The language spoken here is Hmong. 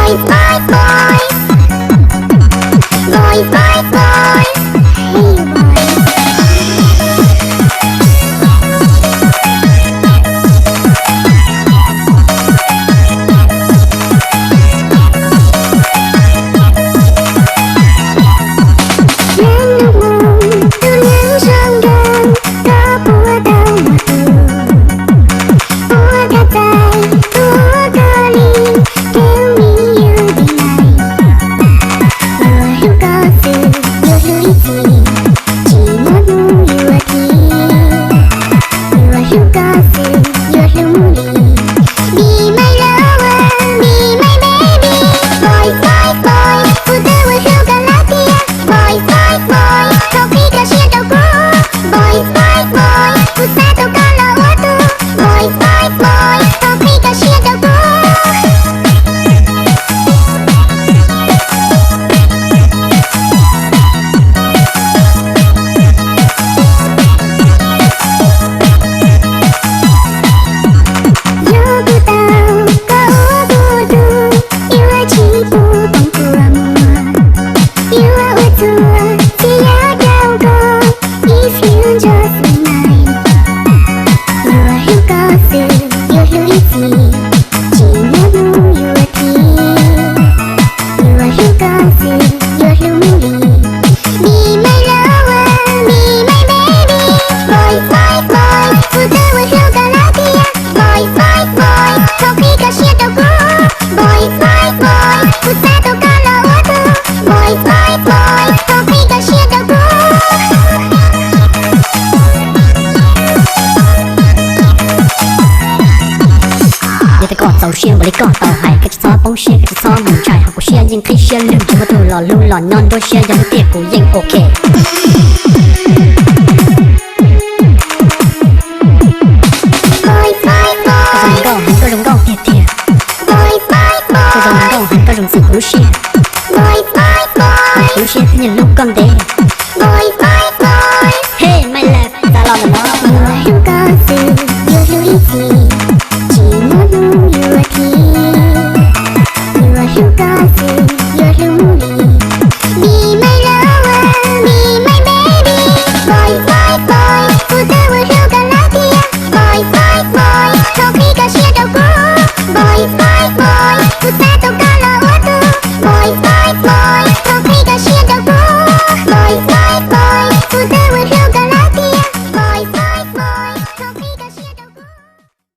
Boys, boys, boys. Boys, boys, boys. Hey, boys. Nag nug mus tus neeg zoo nraug, koj puas tau muaj tus puag koj txais, puag koj li, rau me yus tis nais. Yuav hlub koj xwb, yuav hlub ib txhis, tsis muaj hnub yuav khib. Yuav hlub koj xwb, yuav hlub mus li. Be my lover, be my baby. Boys, boys, boys, kuv twb ua hlub koj lawm tiag. Boys, boys, boys, thov qhib koj siab rau kuv. Boys, boys, boys, kuv xav tau koj los ua tug. Boys, boys, boys, thov qhib koj siab rau kuv. Yog kuv tau koj ua kuv tug, yuav tsis pub poob kua muag, yuav ua txuag txiv yam rau koj, if you just be mine. Yuav hlub koj xwb, yuav hlub ib txhis, tsis muaj hnub yuav khib. Yuav hlub koj xwb, yuav hlub mus li. Be my lover, be my baby. Boys, boys, boys, kuv twb ua hlub koj lawm tiag. Boys, boys, boys, thov qhib koj siab rau kuv. Boys, boys, boys, kuv xav tau koj los ua tug. Boys, boys, boys, thov qhib koj siab rau kuv. Yog tias koj txaus siab npaum li koj tau hais, koj tsis txhob poob siab, koj tsis txhob mus ntshai, hauv kuv siab yeej qhib siab lug, tsis muaj tug los hlub los nyob nruab siab, yog hlub tiag kuv yeej ok. Koj zoo nkauj heev, koj zoo nkauj tiag tiag. Koj zoo nkauj heev, koj zoo txog kuv lub siab. Kuv lub siab thiaj li hlub koj ntev. Hey my love, txav los ntawm no. Yuav hlub koj xwb, yuav hlub ib txhis, tsis muaj hnub yuav khib. Yuav hlub koj xwb,